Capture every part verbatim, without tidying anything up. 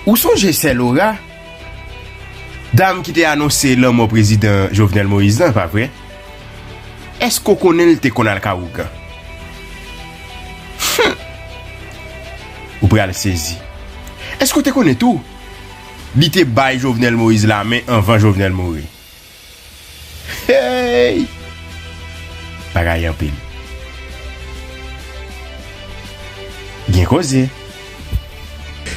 Ou sonje sè Laura? Dam ki te anonse lanmò prezidan Jovenel Moïse lan, pa vre? Èske w konnen l te konn al kay ougan? Humm! Ou pral sezi. Èske w te konnen tou? Li te bay Jovenel Moïse lamen anvan Jovenel mouri. Hey! Bagay anpil. Gen koze.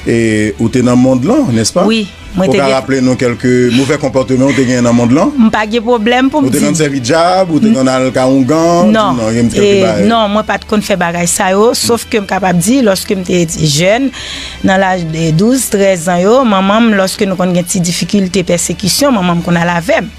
E ou te nan mond lan, nèspa? Wi, mwen te gen. Ou ka raple nou kèlke movè konpòteman ou te gen nan mond lan? M pa gen pwoblèm pou m di. Ou te konn sèvi djab, ou te konn al kay ougan? Non, non, gen kèlke bagay. Non, mwen pa t konn fè bagay sa yo, sof ke m kapab di, lòske m te jèn, nan laj de douz, trèz an yo, manman m, lòske nou konn gen ti difikilte, pèsekisyon, manman m konn al avè m.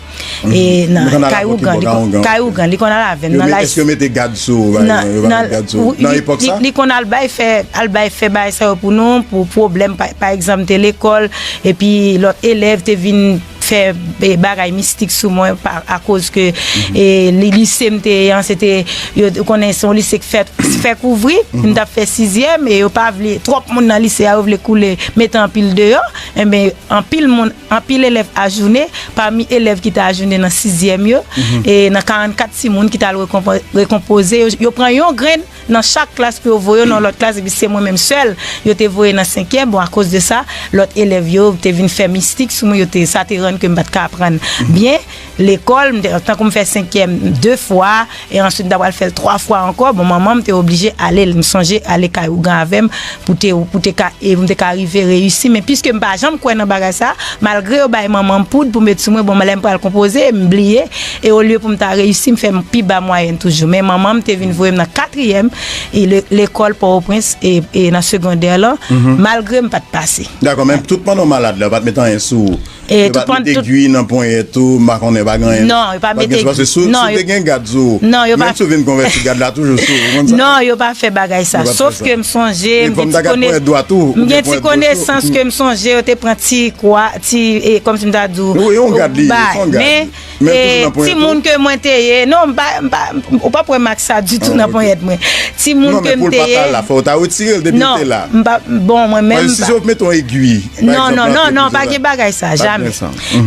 E nan kay ougan, kay ougan, li konn al avè m nan laj. Èske yo mete gad sou ou, pa egzanp, yo pa met gad sou ou nan epòk sa? Li konn al bay fè, al bay fè bagay sa yo pou nou, pou pwoblèm, pa, pa egzanp, m te lekòl, epi lòt elèv te vin fè e, bagay mistik sou mwen pa, akoz ke e, li, lise m te ye an, se te, yo, ou konnen se yon lise k fè, fè kouvri, m t ap fè sizyèm, e yo pa vle, twòp moun nan lise a, yo vle koule, mete anpil deyò, enben, anpil moun, anpil elèv ajounen, pami elèv ki te ajounen nan sizyèm yo, e nan karannkat timoun ki t al rekonpo-, rekonpoze, yo, yo pran yon grenn nan chak klas pou yo voye yo nan lòt klas, epi se mwen menm sèl yo te voye nan senkyèm. Bon, akoz de sa, lòt elèv yo te vin fè mistik sou mwen, yo te, sa te rann ke m pa t ka aprann byen lekòl, m te, tankou m fè senkyèm de fwa, e answit m ta pral fè l twa fwa ankò. Bon, manman m te oblije ale, m sonje ale kay ougan avè m pou te, pou te ka, e pou m te ka rive reyisi. Men piske m pa janm kwè nan bagay sa, malgre yo bay manman m poud pou met sou mwen, bon, lè m pral konpoze, m bliye, e olye pou m ta reyisi, m fè pi ba mwayèn toujou. Men manman m te vin voye m nan katriyèm e le-, lekòl Pòtoprens e, e nan segondè lan, malgre m pa t pase. Dakò, men tout pandan w malad la, yo pa t met anyen sou ou? Yo pa t met egwi nan ponyèt ou, m pa konnen, pa gen anyen? Non, yo pa met egwi. Paske si w te gen gad sou ou, menm si w vin konvèti, gad la toujou sou ou, ou konn sa? Non, yo pa fè bagay sa. Sof ke m sonje, m gen ti konesans ke m sonje, yo te pran ti kwa, ti, e, kòmsi m ta di w, yon gad li ye, se yon gad. Men, e, timoun ke mwen te ye, non, m pa, m pa, ou p ap wè mak sa ditou nan ponyèt mwen. Timoun ke m te ye. Non, men pou l pa t al la, fò w ta retire l depi l te la. Non, m pa, bon, mwen menm m pa. Paske si se w mete yon egwi, pa egzanp, nan pye toujou la. Non, non, non, non, pa gen bagay sa, jamè.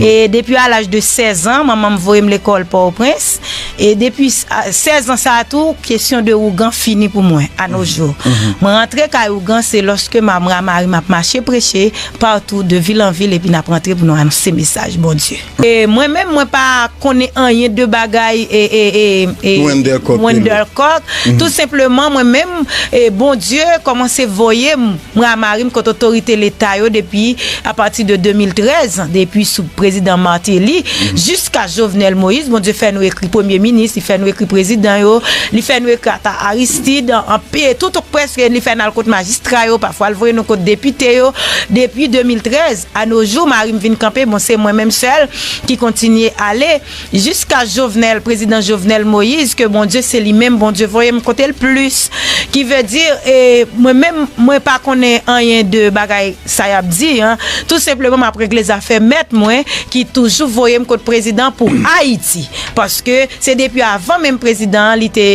E depi a laj de sèz an, manman m voye m lekòl Pòtoprens. E depi sèz an sa a tou, kesyon de ougan fini pou mwen, à nos jours. Mwen rantre kay ougan, se lòske m a, mwen a mari m ap mache preche patou, de vil an vil, epi n ap rantre pou nou anonse mesaj Bondye. E mwen menm, mwen pa konnen anyen de bagay, e, e, e, e, Wendell Coq. Wendell Coq. Tou senpleman, mwen menm, e, Bondye kòmanse voye m, mwen a mari m, kot otorite Leta yo depi apati de de mil trèz, depi sou prezidan Martelly, jiska Jovenel Moïse, Bondye fè nou ekri premye minis, li fè nou ekri prezidan yo, li fè nou ekri ata Aristide, anpe, tout, tout prèske, li fè n al kot majistra yo, pafwa l voye nou kot depite yo, depi de mil trèz. À nos jours, mari m vin kanpe, bon, se mwen menm sèl ki kontinye ale, jiska Jovenel, prezidan Jovenel Moïse, ke Bondye, se li menm Bondye voye m kote l plis. Ki vle di, e, mwen menm, mwen pa konnen anyen de bagay sa y ap di an. Tou senpleman, m ap regle zafè mèt mwen, ki toujou voye m kot prezidan pou Ayiti. Paske se depi avan menm prezidan an, li te,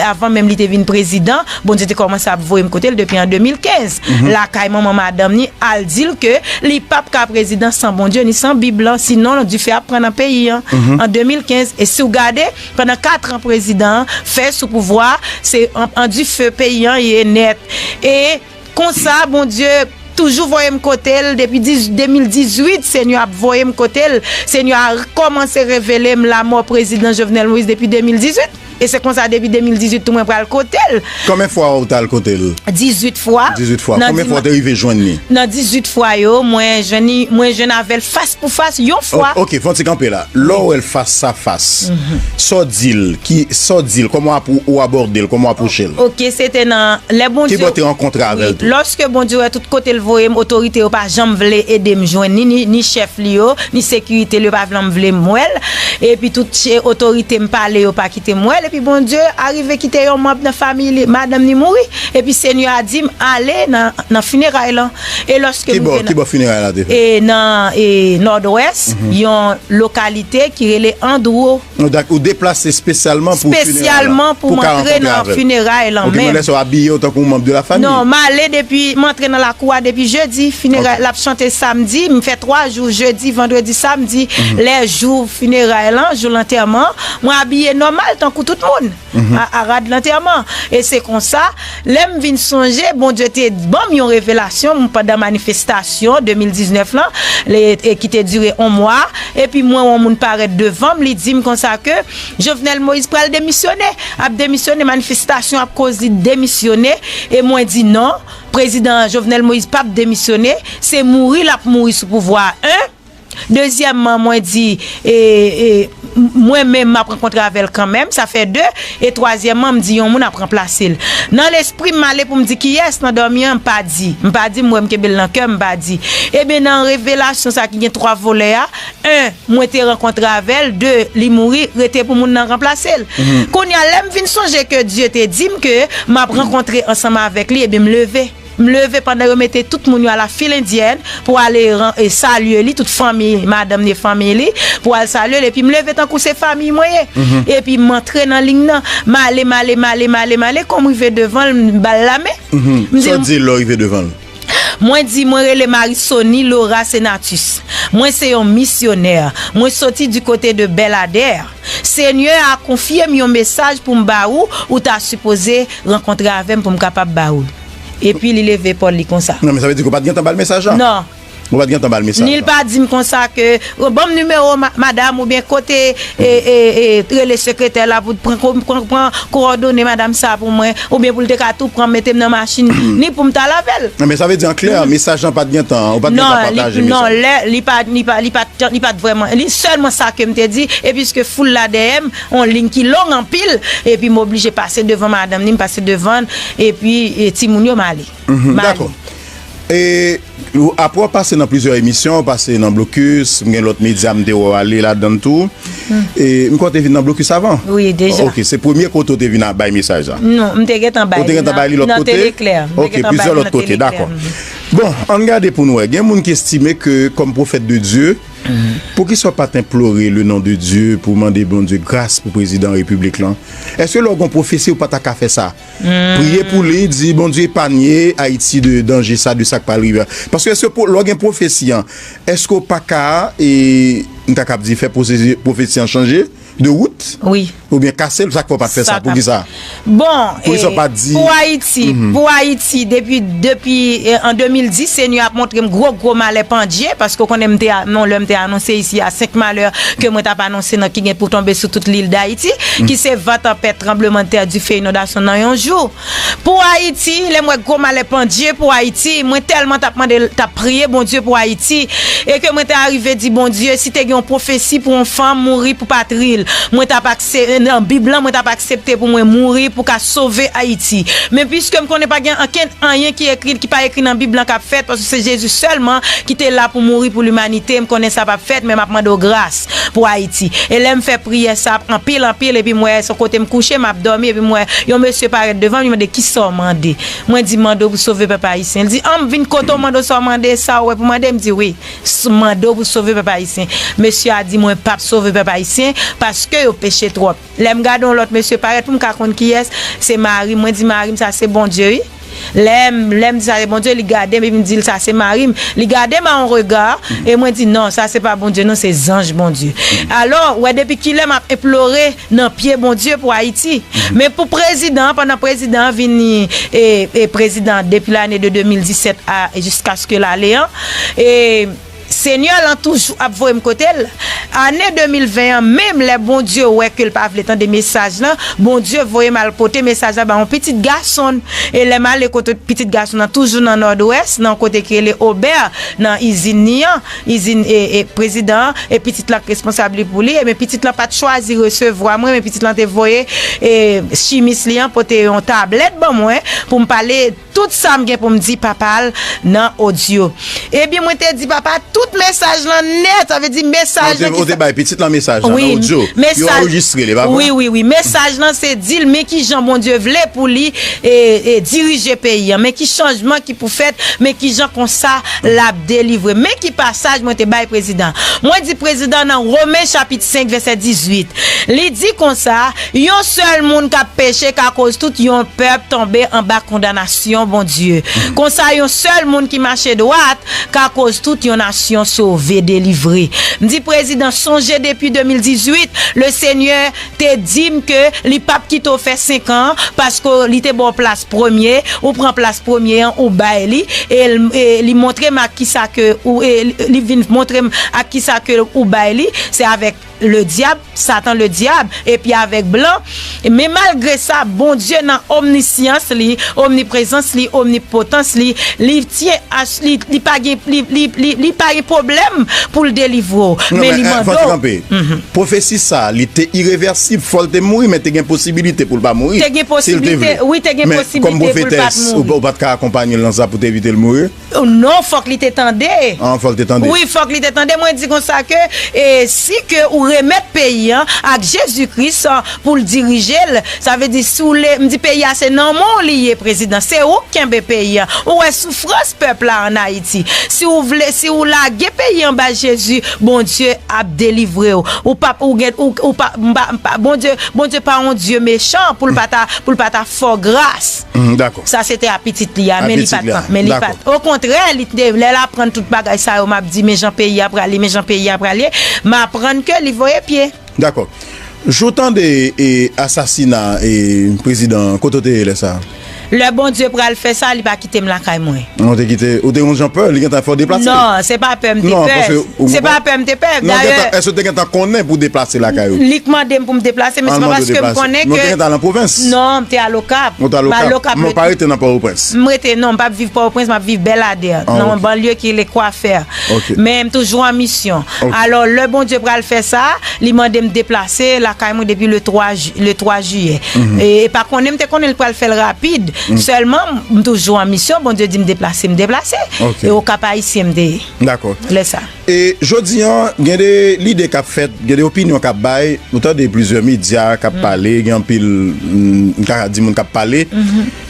avan menm li te vin prezidan, Bondye te kòmanse ap voye m kote l depi an de mil kenz. Lakay manman madanm ni, al di l ke li p ap ka prezidan san Bondye ni san Bib lan, sinon dife ap pran nan peyi an. An de mil kenz, e si w gade, pandan kat an prezidan an fè sou pouvwa, se an, an dife peyi an ye nèt. E konsa, Bondye toujou voye m kote l depi diz, de mil dizuit, Senyè ap voye m kote l. Senyè a kòmanse revele m lamò prezidan Jovenel Moïse depi de mil dizuit. E se konsa depi de mil dizuit tou mwen pral kote l. Konbyen fwa ou t al kote l? Dizuit fwa. Dizuit fwa. Konbyen fwa ou te rive jwenn li? Nan dizuit fwa yo, mwen jwenn li, mwen jwenn avè l fas pou fas yon fwa. O-, ok, fè yon ti kanpe la. Lè w wè l fas a fas, sa w di l, ki, sa w di l, kòman w ap-, ou abòde l, kòman w apwoche l? Ok, se te nan, lè Bondye. Ki bò w te rankontre avè l tou? Wi, lòske Bondye wè tout kote l voye m, otorite yo pa janm vle ede m jwenn li, ni, ni chèf li yo, ni sekirite li yo pa janm vle m wè l. Epi tout che-, otorite m pale yo pa kite m wè l. Epi Bondye arive kite yon manm nan fanmi li, madanm li mouri. Epi Senyè a di m ale nan, nan fineray lan. E lòske m rive nan, ki bò fineray la te fèt? E nan e, Nòdwès, yon lokalite ki rele Andro. Ou deplase espesyalman pou fineray la? Espesyalman pou m antre nan fineray lan menm. Ok, men lè sa w abiye w tankou yon manm de la fanmi? Non, m ale depi, m antre nan lakou a depi jedi. Fineray la ap chante samdi, m fè twa jou, jedi, vandredi, samdi. Lè jou fineray lan, jou lantèman, mwen abiye nòmal tankou tout moun. A, a rad lantèman. E se konsa, lè m vin sonje, Bondye te ban m yon revelasyon, m pandan manifestasyon de mil diznèf lan, e ki te dire yon mwa, epi mwen wè yon moun parèt devan m, li di m konsa ke Jovenel Moïse pral demisyone, ap demisyone, manifestasyon ap koz li demisyone, e mwen di non, prezidan Jovenel Moïse p ap demisyone, se mouri l ap mouri sou pouvwa a, en. Dezyèmman, mwen di, e, e, m-, mwen menm m ap rankontre avè l kanmenm, sa fè de, e twazyèmman, m di yon moun ap ranplase l. Nan lespri m, m ale pou m di kiyès nan dòmi an, m pa di. M pa di, m wè m kenbe l nan kè m, m pa di. Ebyen, nan revelasyon sa ki gen twa volè a, en, mwen te rankontre avè l, de, li mouri, rete pou moun nan ranplase l. Kounye a, lè m vin sonje ke Dye te di m ke m ap rankontre ansanm avèk li, ebyen, m leve. M leve pandan yo mete tout moun yo a la file endyèn pou ale ran-, e, salye li, tout fanmi, madanm li, fanmi li, pou al salye l. Epi m leve tankou se fanmi mwen ye. Epi m antre nan liy nan. M ale, m ale, m ale, m ale, m ale. Kon m rive devan l, m ba l lamen. M di, sa w di lè w rive devan l? Mwen di, mwen rele Marisony Laura Senatus. Mwen se yon misyonè. Mwen soti di kote de Bèladè. Senyè a konfye m yon mesaj pou m ba ou, ou ta sipoze rankontre avè m pou m kapab ba ou l. Epi li leve epòl li konsa. Non, men sa vle di ke w pa t gentan ba l mesaj la? Non. Ou pa t gentan ba l mesaj la? Ni l pa di m konsa ke, "Ban m nimewo ma-, madanm," oubyen "Kote, e, e, e, rele sekretè la pou pran, pran, pran kowòdone madanm sa pou mwen," oubyen pou l te ka tou pran mete m nan machin, ni pou m t al avè l. Non, men sa vle di an klè, mesaj lan pa t gentan, ou pa t gentan pataje mesaj la? Non, li, non, lè, li pa, li pa, li pa t, li pa t vrèman, li sèlman sa ke m te di, e piske foul la dèyè m, on liy ki long anpil, epi m oblije pase devan madanm li, m pase devan l, epi, e, timoun yo, m ale. Mhm, dakò. E, ou, apre w pase nan plizyè emisyon, w pase nan Blokis, m gen lòt medya m te wè w ale ladan l tou. E, m kwè w te vin nan Blokis avan? Wi, deja. Ok, se premye kote w te vin a bay mesaj la? Non, m te gentan bay li nan, nan Teleklè. Ok, plizyè lòt kote, dakò. Bon, ann gade pou n wè. Gen moun ki estime ke, kòm pwofèt de Dye, poukisa w pa t enplore le nom de Dieu pou mande Bondye gras pou prezidan repiblik lan? Èske lè w gen yon pwofesi, ou pa ta ka fè sa? Priye pou li, di, "Bondye, epanye Ayiti de danje sa, de sa k pral rive a." Paske èske pou, lè w gen pwofesi an, èske w pa ka, e, m ta kab di, fè pwofesi, pwofesi an chanje de wout? Wi. Oubyen kase l, sa k fè w pa t fè sa? Poukisa? Bon, poukisa w pa t di pou Ayiti, pou Ayiti, depi, depi, e, an de mil dis, Senyè ap montre m gwo, gwo malè pandye, paske w konnen m te a, non, lè m te anonse isi a senk malè ke mwen t ap anonse nan ki gen pou tonbe sou tout lil Dayiti, ki se van, tanpèt, tranblemanntè, dife, inondasyon nan yon jou. Pou Ayiti, lè m wè gwo malè pandye pou Ayiti, mwen tèlman t ap mande, t ap priye Bondye pou Ayiti, e ke mwen te arive di Bondye, si te gen yon pwofesi pou yon fanm mouri pou patri l, mwen t ap akse-, nan Bib lan, mwen t ap aksepte pou mwen mouri pou ka sove Ayiti. Men piske m konnen pa gen ankenn anyen ki ekri, ki pa ekri nan Bib lan k ap fèt, paske se Jezi sèlman ki te la pou mouri pou limanite, m konnen sa p ap fèt, men m ap mande w gras pou Ayiti. E lè m fè priyè sa anpil, anpil, epi m wè se kote m kouche, m ap dòmi, epi m wè yon mesye parèt devan m, li mande, "Kisa w mande?" Mwen di, "Mande w pou sove pèp ayisyen." Li di, "An, m vin kote w, mande w sa w mande, sa w wè pou mande?" M di, "Wi, s-, mande w pou sove pèp ayisyen." Mesye a di, "Mwen p ap sove pèp ayisyen, paske yo peche twòp." Lè m gade yon lòt mesye parèt pou m ka konn kiyès, se mari m. Mwen di mari m, "Sa se Bondye, wi." Lè m, lè m di, "Sa se Bondye," li gade m, epi m di l, "Sa se mari m." Li gade m a yon rega, e mwen di, "Non, sa se pa Bondye, non, se zanj Bondye." Alò, ou wè, depi kilè m ap enplore nan pye Bondye pou Ayiti? Men pou prezidan an, pandan prezidan an vini, e, e prezidan depi lane de de mil disèt a, e jiskaske l ale an, e Senyè lan toujou ap voye m kote l. Ane de mil ven an, menm lè Bondye wè ke l pa vle tande mesaj lan, Bondye voye m al pote mesaj la ba yon pitit gason l. E lè m ale kote pitit gason nan, toujou nan Nòdwès, nan yon kote ki rele Obè, nan izin li an, izin, e, e, prezidan an, e pitit lan k responsab li pou li, e men pitit lan pa t chwazi resevwa mwen, men pitit lan te voye, e, chimis li an pote yon tablèt ban mwen pou m pale tout sa m gen pou m di papa l nan odyo. Ebyen, mwen te di papa tout mesaj lan nèt, sa vle di mesaj lan ki Ou te bay pitit lan mesaj lan nan odyo. Yo anrejistre li, pa vre? Wi, wi, wi. Mesaj lan se di l men ki jan Bondye vle pou li e, e, dirije peyi an. Men ki chanjman ki pou fèt, men ki jan konsa l ap delivre. Men ki pasaj mwen te bay prezidan. Mwen di prezidan nan Women chapit senk vèsè dizuit. Li di konsa, yon sèl moun k ap peche ka koz tout yon pèp tonbe anba kondanasyon Bondye. Konsa, yon sèl moun ki mache dwat ka koz tout yon nasyon sove, delivre. M di prezidan, sonje depi de mil dizuit, le Senyè te di m ke li p ap kite w fè senk an, paske li te ba w plas premye, ou pran plas premye an, ou bay li, e l, e li montre m ak kisa ke ou, e li vin montre m ak kisa ke ou bay li, se avèk le dyab, Satan le dyab, epi avèk blan. Men malgre sa, Bondye nan omnisyans li, omniprezans li, omnipotans li, li tyen ach-, li, li pa gen, li, li, li, li pa gen pwoblèm pou l delivre w. Non, men, men li eh, mande fò w kanpe. Pwofesi sa, li te irevèsib, fò l te mouri, men te gen posibilite pou l pa mouri. Te gen posibilite, wi, te gen posibilite pou l pa t mouri. Men kòm pwofetès, ou, ou pa t ka akonpanye l nan sa pou te evite l mouri? Non, fòk li te tande. Ah, fòk li te tande. Wi, fòk li te tande. Mwen di konsa ke, e, si ke ou remèt peyi an ak Jezi Kris, a, pou l dirije l, sa vle di si w le, m di peyi a se nan men w li ye, prezidan. Se ou k kenbe peyi an. Ou wè soufrans pèp la ann Ayiti. Si w vle, si w lage peyi an bay Jezi, Bondye ap delivre w. Ou p ap, ou gen, ou, ou pa, m pa, m pa, Bondye, Bondye pa yon Dye mechan pou l pa ta, pou l pa ta fè w gras. Mm, dakò. Sa se te a pitit li a, men li pa t, men li pa t. Okontrè, li te, lè l aprann tout bagay sa yo, m ap di, men jan peyi a prale, men jan peyi a prale, m aprann ke li voye pye. Dakò. Jou tande e asasina e prezidan, kote w te ye lè sa a? Lè Bondye pral fè sa, li pa kite m lakay mwen. Ou te kite, ou te yon jan pè, li gentan fè w deplase? Non, se pa pè m te pè. Se pa pè m te pè. Non, dayè, èske w te gentan konnen pou w deplase lakay ou? Li k mande m pou m deplase, men se pa paske m konnen ke. Non, w te gentan al nan pwovens? Non, m te al Okap. Ou te al Okap? M al Okap. Men w pa rete nan Pòtoprens? M rete, non, m p ap viv Pòtoprens, m ap viv Bèladè, nan yon banlye ki rele Kwafè. Men m toujou an misyon. Alò, lè Bondye pral fè sa, li mande m deplase lakay mwen depi le twa ji-, le twa jiyè. E, e pa konnen, m te konnen l pral fè l rapid. Sèlman, m toujou an misyon, Bondye di m deplase, m deplase. E Okap Ayisyen m te ye. Dakò. Lè sa. E jodi an, gen de lide k ap fèt, gen de opinyon k ap bay, ou tande plizyè medya k ap pale, gen anpil, mm, m ka di moun k ap pale,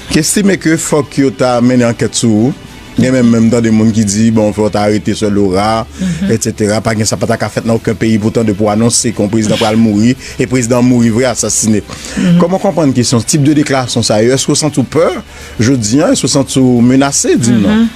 ki estime ke fòk yo ta mennen ankèt sou ou. Gen menm, menm tande moun ki di, bon, fò w ta arete Sè Laura, etsetera. Pa gen sa pa ta ka fèt nan okenn peyi, poutan depi w anonse ke yon prezidan pral mouri, e prezidan an mouri vre, asasine. Kòman w konprann kesyon, tip de deklarasyon sa yo? Èske w santi w pè jodi an? Èske w santi w menase? Di m non.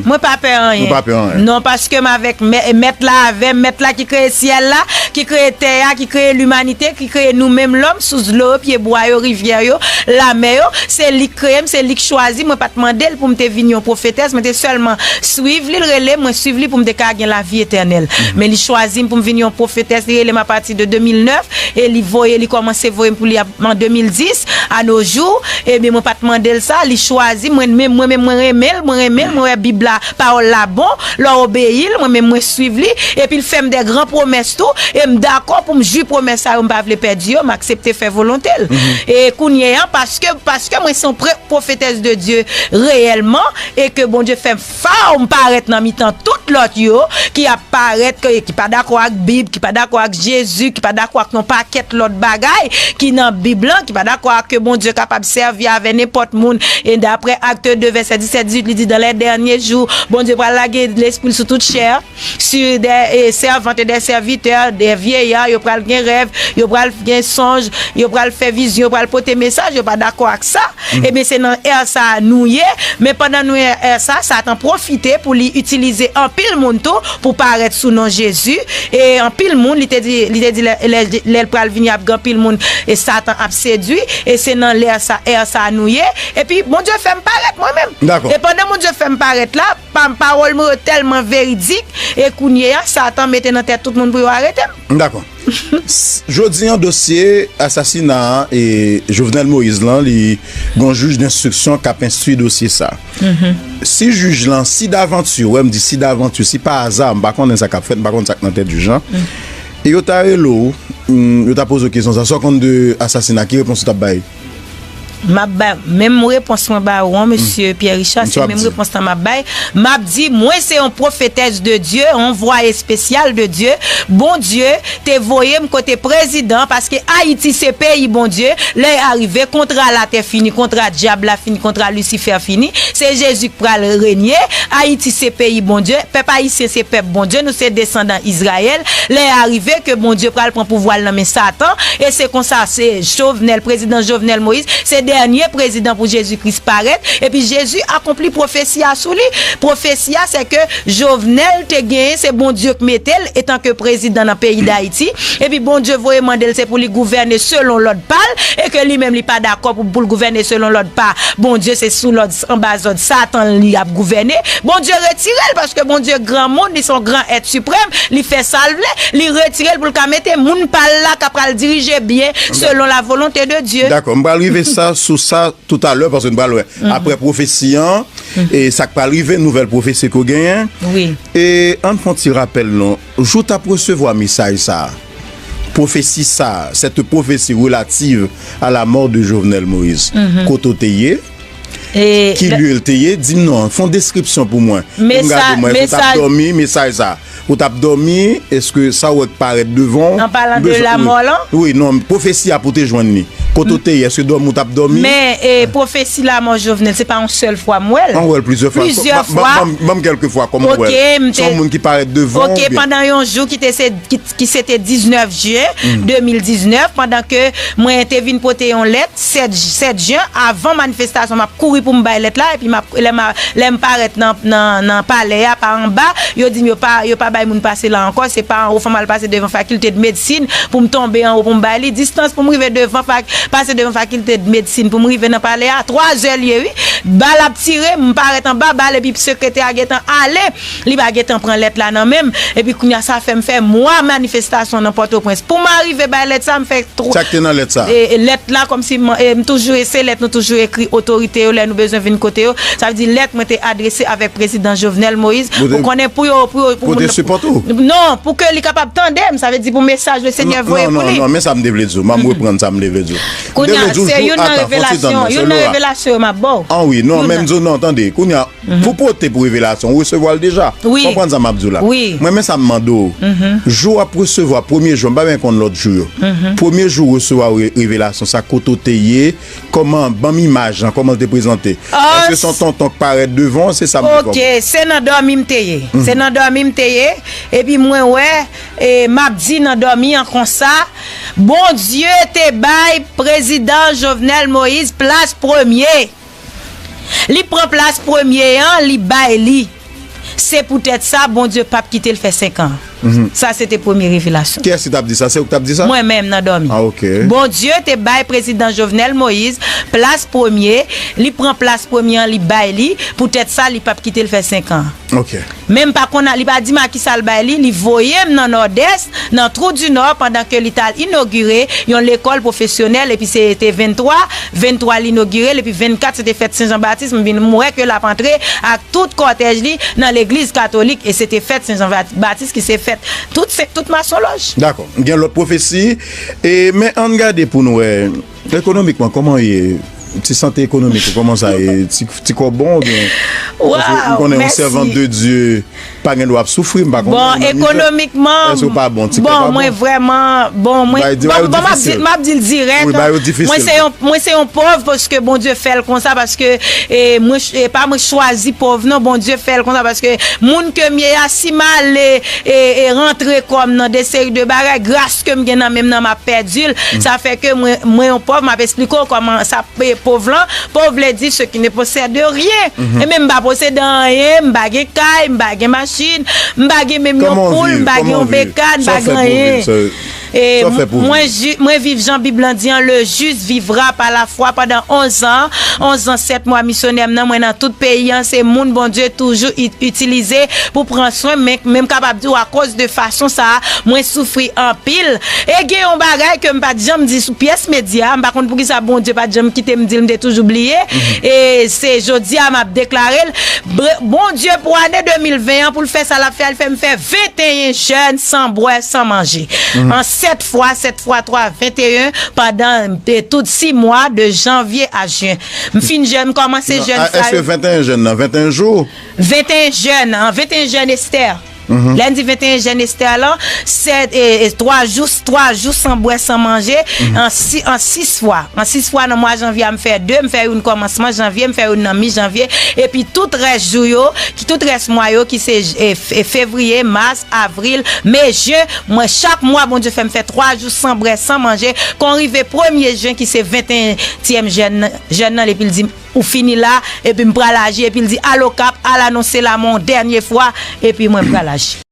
Mwen pa pè anyen. Ou pa pè anyen? Non, paske m avèk mè-, mèt la avè m, mèt la ki kreye syèl la, ki kreye tè a, ki kreye limanite, ki kreye nou menm lòm, sous dlo yo, pye bwa yo, rivyè yo, lamè yo, se li k kreye m, se li k chwazi m, mwen pa t mande l pou m te vin yon pwofetès, mwen te sèlman swiv li, l rele m, mwen swiv li pou m te ka gen lavi etènèl. Men li chwazi m pou m vin yon pwofetès, li rele m apati de de mil nèf, e li voye, li kòmanse voye m pou li ap-, an de mil dis, a no jou, ebyen mwen pa t mande l sa, li chwazi m, mwen menm, mwen menm, mwen renmen l, mwen renmen l, mwen wè Bib la, pawòl la bon, lè w obeyi l, mwen menm mwen swiv li, epi l fè m de gran pwomès tou, e m dakò pou m jwi pwomès sa yo, m pa vle pèdi yo, m aksepte fè volonte l. E kounye a, paske, paske mwen se yon pre-, pwofetès de Dye reyèlman, e ke Bondye fè m faw m parèt nan mitan tout lòt yo, ki ap parèt, ke, ki pa dakò ak Bib, ki pa dakò ak Jezi, ki pa dakò ak yon pakèt lòt bagay ki nan Bib lan, ki pa dakò ak ke Bondye kapab sèvi avè nenpòt moun. E daprè Acte deux, vèsè disèt, dizuit, li di, dans les derniers jours, Bondye pral lage lespri l sou tout chè, sur des, eh, servantes et des serviteurs, des vieillards, yo pral gen rèv, yo pral gen sonj, yo pral fè vizyon, yo pral pote mesaj, yo pa dakò ak sa. Ebyen, se nan è sa a nou ye, men pandan nou nan è sa a, Satan pwofite pou li itilize anpil moun tou pou parèt sou non Jezi. E anpil moun, li te di, li te di lè, lè, lè l pral vini, ap gen anpil moun, e Satan ap sedui, e se nan lè sa, è sa a nou ye. Epi, Bondye fè m parèt mwen menm. Dakò. E pandan Bondye fè m parèt la, pa, pawòl mwen yo tèlman veridik, e kounye a, Satan mete nan tèt tout moun pou yo arete m. Dakò. S-, jodi an, dosye asasina e Jovenel Moïse lan, li gon jij denstriksyon k ap enstwi dosye sa. Si jij lan, si davanti, wè, m di si davanti, si pa aza, m pa konnen sa k ap fèt, m pa konn sa k nan tèt jij lan, e yo ta rele w, mm, yo ta poze w kesyon sa, sa w konn de asasina, ki repons ou t ap bay? M ap bay menm repons mwen ba ou an, mesye Pierre Richard, se menm repons lan m ap bay. M ap di, mwen se yon pwofetès de Dye, yon vwa espesyal de Dye. Bondye te voye m kote prezidan, paske Ayiti se peyi Bondye. Lè a rive, kontra latè fini, kontra dyab la fini, kontra Lisifè fini. Se Jezi k pral renye. Ayiti se peyi Bondye. Pèp ayisyen se pèp Bondye. Nou se desandan Izrayèl. Lè a rive ke Bondye pral pran pouvwa l nan men Satan. E se konsa, se Jovenel, prezidan Jovenel Moïse, se dènye prezidan pou Jezi Kris parèt. Epi Jezi akonpli pwofesi a sou li. Pwofesi a, se ke Jovenel te genyen, se Bondye k mete l etanke prezidan nan peyi Dayiti. Epi Bondye voye mande l, se pou li gouvène selon lòd pa l, e ke li menm li pa dakò pou, pou l gouvène selon lòd pa Bondye, se sou lòd, anba zòd Satan li ap gouvène. Bondye retire l, paske Bondye granmoun, li se yon gran èt siprèm, li fè sa l vle, li retire l pou l ka mete moun pa l la k ap pral dirije byen selon la volonte de Dye. Dakò, m pral rive sa, sou sa toutalè, paske n pral wè. Apre pwofesi an, e sa k pral rive, nouvèl pwofesi ke w genyen. Wi. E ann fè yon ti rapèl non. Jou w t ap resevwa mesaj sa a, pwofesi sa a, cette prophétie relative à la mort de Jovenel Moïse, kote w te ye, ki lye l te ye, di m non, fè yon deskripsyon pou mwen. Pou m gade mwen, èske w t ap dòmi, mesaj sa a. Ou t ap dòmi, èske sa w wè k parèt devan w? An palan de lamò lan? Wi, non, pwofesi a pou w te jwenn li. Kote w te ye, èske dòmi w t ap dòmi? Men, e, pwofesi lamò Jovenel, se pa yon sèl fwa m wè l. An wè l plizyè fwa. Plizyè fwa. Ban m kèlke fwa kòman w wè l. Se yon moun ki parèt devan w oubyen? Ok, pandan yon jou ki te se, ki, ki se te diznèf jen de mil diznèf, pandan ke mwen te vin pote yon lèt, sèt, sèt jen, avan manifestasyon, m ap kouri pou m bay lèt la, epi m ap, lè m a, lè m parèt nan, nan, nan palè a, pa anba, yo di m yo pa, yo pa bay moun pase la ankò, se pa anwo, fò m al pase devan fakilte de medsin pou m tonbe anwo pou m bay li, distans pou m rive devan fak-, pase devan fakilte de medsin pou m rive nan palè a, twa zè l ye, wi. Bal ap tire, m parèt anba bal, epi sekretè a gentan ale, li pa gentan pran lèt la nan men m, epi kounye a sa fè m fè mwa manifestasyon nan Pòtoprens. Pou m arive bay lèt sa, m fè Sa k te nan lèt sa? E, e, lèt la, kòmsi m, e, m toujou, e se lèt nou toujou ekri otorite yo lè nou bezwen vin kote yo. Sa vle di lèt mwen te adrese avèk prezidan Jovenel Moïse. Ou konnen pou yo, pou yo, pou moun nan, pou te sipòte w? Non, pou ke li kapab tande m. Sa vle di pou mesaj Lesenyè voye pou li. Non, non, non, men sa m te vle di w. M ap reprann sa m te vle di w. Kounye a, se youn nan revelasyon, youn nan revelasyon yo m ap ba w. An wi, non, men m di w non, tande. Kounye a, pou pote pou revelasyon, ou resevwa l deja. Wi. Konprann sa m ap di w la. Wi. Mwen, men sa m mande w. Jou w ap resevwa premye jou, m pa byen konn lòt jou yo. Premye jou w resevwa re-, revelasyon sa, kote w te ye, kòman, ban m imaj lan, kòman l te prezante? Èske se yon tonton k parèt devan w? Se sa m vle konprann. Ok, se nan dòmi m te ye. Se nan dòmi m te ye, epi mwen wè, e, m ap di nan dòmi an konsa, Bondye te bay prezidan Jovenel Moïse plas premye. Li pran plas premye an, li bay li. Se poutèt sa, Bondye p ap kite l fè senk an. Sa se te premye revelasyon. Kiyès ki t ap di sa? Se ou ki t ap di sa? Mwen menm nan dòmi. Ah, ok. Bondye te bay prezidan Jovenel Moïse plas premye, li pran plas premye an, li bay li, poutèt sa, li p ap kite l fè senk an. Ok. Men m pa konn, li pa di m a kisa l bay li, li voye m nan Nòdès, nan Trou di Nò, pandan ke li t al inogire yon lekòl pwofesyonèl, epi se te venntwa, venntwa l inogire l, epi vennkat se te fèt Sen Jan Batis, m vin, m wè ke l ap antre ak tout kòtèj li nan legliz katolik, e se te fèt Sen Jan Bat-, Batis ki se fèt tout se, tout masonlòj. Dakò. Gen lòt pwofesi, e, men ann gade pou n wè, ekonomikman, kòman w ye? Ti sante ekonomik ou, kòman sa ye? Ti, ti kò bon oubyen? Paske m konnen yon sèvant de Dye pa gen dwa ap soufri, m pa konnen. Bon, ekonomikman, èske w pa bon? Ti kò pa bon? Bon, mwen vrèman, bon, mwen, bon, bon, m ap di, m ap di l dirèk. Wi, bagay yo difisil. Mwen se yon, mwen se yon pòv paske Bondye fè l konsa, paske, e, mwen, e, pa mwen chwazi pòv, non, Bondye fè l konsa, paske moun ke m ye a, si m ale, e, e, rantre kò m nan de seri de bagay, gras ke m gen nan men m nan, m ap pèdi l. Sa fè ke mwen, mwen yon pòv, m ap esplike w kòman sa e pòv lan, pòv vle di ceux qui ne possèdent rien. E men m pa posede anyen, m pa gen kay, m pa gen machin, m pa gen menm yon poul, m pa gen yon bekàn, m pa gen anyen. E mwen, mwen viv jan Bib lan di an, le juste vivra par la foi pandan onz an, onz an, sèt mwa misyonè m nan, mwen nan tout peyi an, se moun Bondye toujou i-, itilize pou pran swen m, men, men m kapab di w akoz de fason sa a, mwen soufri anpil. E gen yon bagay ke m pa t janm di sou pyès medya, m pa konn poukisa Bondye pa t janm kite m di l, m te toujou bliye. E se jodi a m ap deklare l. Bre-, Bondye pou ane de mil ven an, pou l fè sa l ap fè a, l fè m fè venteyen jèn san bwè, san manje. An sèt fwa, sèt fwa twa, venteyen, pandan e, tout sis mwa, de janvye a jen. M fin jèn, m kòmanse jèn sa. Èske venteyen jèn nan, venteyen jou? Venteyen jèn, an, venteyen jèn Esther. Lè n di venteyen jèn Esther lan, se e, e, twa jou, twa jou san bwè, san manje, an, si, an sis fwa. An sis fwa nan mwa janvye a, m fè de, m fè youn kòmansman janvye, m fè youn nan mi janvye, epi tout rès jou yo, ki tout rès mwa yo, ki se e, f- e, fevriye, mas, avril, me, jen, mwen, chak mwa, Bondye fè m fè twa jou san bwè, san manje, kon rive premye jen, ki se venteyentyèm jèn nan, jèn nan, epi l di m, ou fini la, epi m pral aji, epi l di, al Okap, al anonse la mon dènye fwa, epi mwen pral aji.